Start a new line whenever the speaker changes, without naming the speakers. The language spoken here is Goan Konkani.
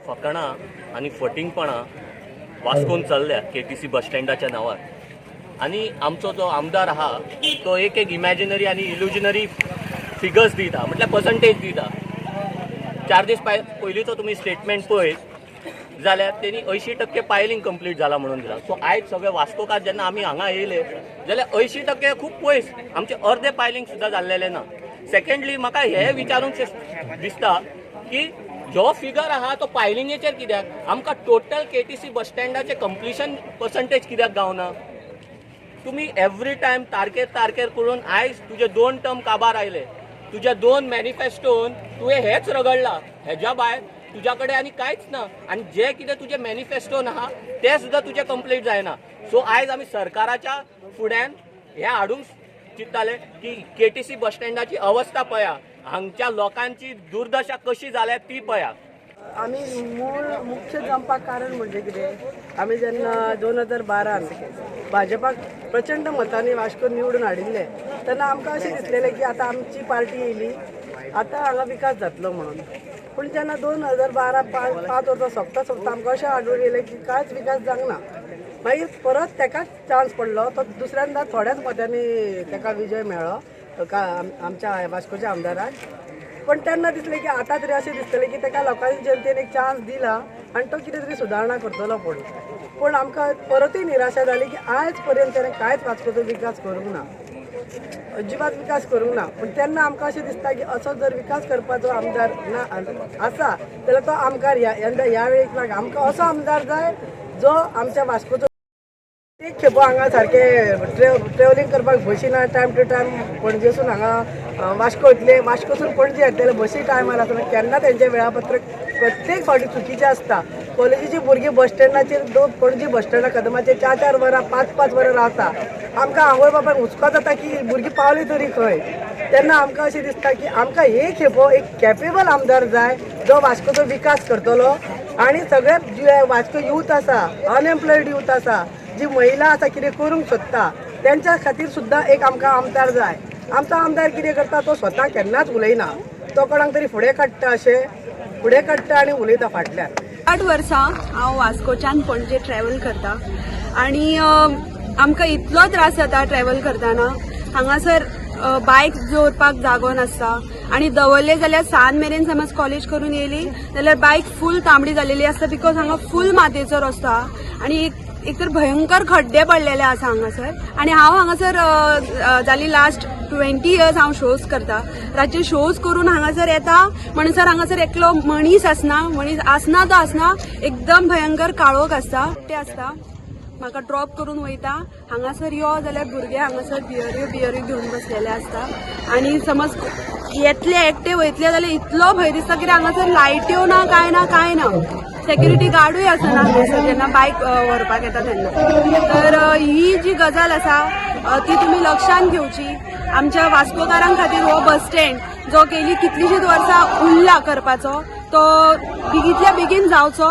फकाणां आनी फटींगपणां वास्कोन चल्ल्या केटीसी बस स्टँडाच्या नांवार. आनी आमचो जो आमदार आहा तो एक एक इमॅजिनरी आनी इल्युजनरी फिगर्स दिता, म्हटल्यार पर्संटेज दिता. 4 दीस पयलींचो तुमी स्टेटमेंट पळयत जाल्यार तेणी 80% पायलिंग कंप्लीट जाला म्हणून दिला. सो आयज सगळे वास्कोकार जेन्ना आमी हांगा येयले जाल्यार 80% खूब पयस, आमचे अर्दे पायलिंग सुद्दां जाल्लेलें ना. सेकंडली, म्हाका हें विचारूंक दिसता की जो फिगर आहा तो पायलिंगेचेर कित्याक, आमकां टोटल केटीसी बस स्टँडाचें कंप्लिशन पर्संटेज कित्याक गावना? तुमी एवरी टायम तारखेर तारखेर करून आयज तुजे दोन टर्म काबार आयले. तुज्या दोन मॅनिफेस्टोन तुवें हेच रगडला. हेज्या भायर तुज्या कडेन आनी कांयच ना आनी जे कितें तुजें मॅनिफेस्टोन आहा तें सुद्दां तुजें कंप्लीट जायना. सो आयज आमी सरकाराच्या फुड्यान हें हाडूंक चिंत्ताले की केटीसी बस स्टँडाची अवस्था पळया, हांगच्या लोकांची दुर्दशा कशी जाल्या ती पळया.
आमी मूळ मुख्य जमपाक कारण म्हणजे कितें, आमी जेन्ना 2012न भाजपाक प्रचंड मतांनी वास्को निवडून हाडिल्ले तेन्ना आमकां अशें दिसलेलें की आतां आमची पार्टी येयली, आतां हांगा विकास जातलो म्हणून. पूण जेन्ना 2012 5 5 वर्सां सोंपता सोंपता आमकां अशें आडून येयलें की कांयच विकास जावंक ना. मागीर परत तेकाच चान्स पडलो, तो दुसऱ्यांदा थोड्याच मतांनी तेका विजय मेळ्ळो का आमच्या वास्कोच्या आमदाराक. पण तेन्ना दिसलें की आतां तरी अशें दिसतलें की ताका लोकांनी, जनतेन एक चान्स दिला आनी तो कितें तरी सुदारणा करतलो. पूण आमकां परतूय निराशा जाली की आयज पर्यंत ताणें कांयच वास्कोचो विकास करूंक ना, अजिबात विकास करूंक ना. पूण तेन्ना आमकां अशें दिसता की असो जर विकास करपाचो आमदार ना आसा जाल्यार तो आमकां ह्या यंदा ह्या वेळेक नाका. आमकां असो आमदार जाय जो आमच्या वास्कोचो. एक खेपो हांगा सारकें ट्रेवलिंग करपाक बशी ना. टायम टू टायम पणजेसून हांगा वास्को येतले, वास्कोसून पणजे येतले, बशी टायमार आसना केन्ना. तेंचें वेळापत्रक प्रत्येक फावटी चुकीचें आसता. कॉलेजीची भुरगीं बस स्टँडाचेर, दोन पणजी बस स्टँडा कदमाचेर 4-4 वरां, 5-5 वरां रावता. आमकां आवय बापायक हुस्को जाता की भुरगीं पावलीं तरी खंय. तेन्ना आमकां अशें दिसता की आमकां हे खेपो एक कॅपेबल आमदार जाय जो वास्कोचो विकास करतलो आनी सगळे जे वास्को यूथ आसा, अनएम्प्लॉयड यूथ आसा, जी महिला आसा, कितें करूंक सोदता, तेंच्या खातीर सुद्दां एक आमकां आमदार जाय. आमचो आमदार कितें करता, तो स्वता केन्नाच उलयना. तो कोणाक तरी फुडें काडटा, अशें फुडें काडटा आनी उलयता फाटल्यान.
8 वर्सां हांव वास्कोच्यान पणजे ट्रॅव्हल करता आनी आमकां इतलो त्रास जाता ट्रॅव्हल करतना. हांगासर बायक दवरपाक जागो नासता आनी दवरले जाल्यार सांज मेरेन, समज कॉलेज करून येयली जाल्यार बायक फूल तांबडी जालेली आसता, because हांगा फूल मातयेचो रस्तो आहा आनी एक एक तर भयंकर खड्डे पडलेले आसा हांगासर. आनी हांव हांगासर अ, अ, जाली लास्ट 20 इयर्स हांव शोज करता. रातचे शोज करून हांगासर येता म्हणसर हांगासर एकलो मनीस आसना. मनीस आसना तो आसना, एकदम भयंकर काळोख आसता. ते आसता, म्हाका ड्रॉप करून वयता. हांगासर यो जाल्यार भुरगे हांगासर बियऱ्यो बियऱ्यो घेवन बसलेले आसता आनी समज येतले, एकटे वयतले जाल्यार इतलो भंय दिसता, कित्याक हांगासर लायट्यो ना, कांय ना, कांय ना. सेक्युरिटी गार्डूय आसना हांगासर जेन्ना बायक व्हरपाक येता तेन्ना. तर ही जी गजाल आसा ती तुमी लक्षात घेवची. आमच्या वास्कोकारां खातीर हो बस स्टँड जो गेली कितलीशींच वर्सां उरला करपाचो, तो बेगींतल्या बेगीन जावचो.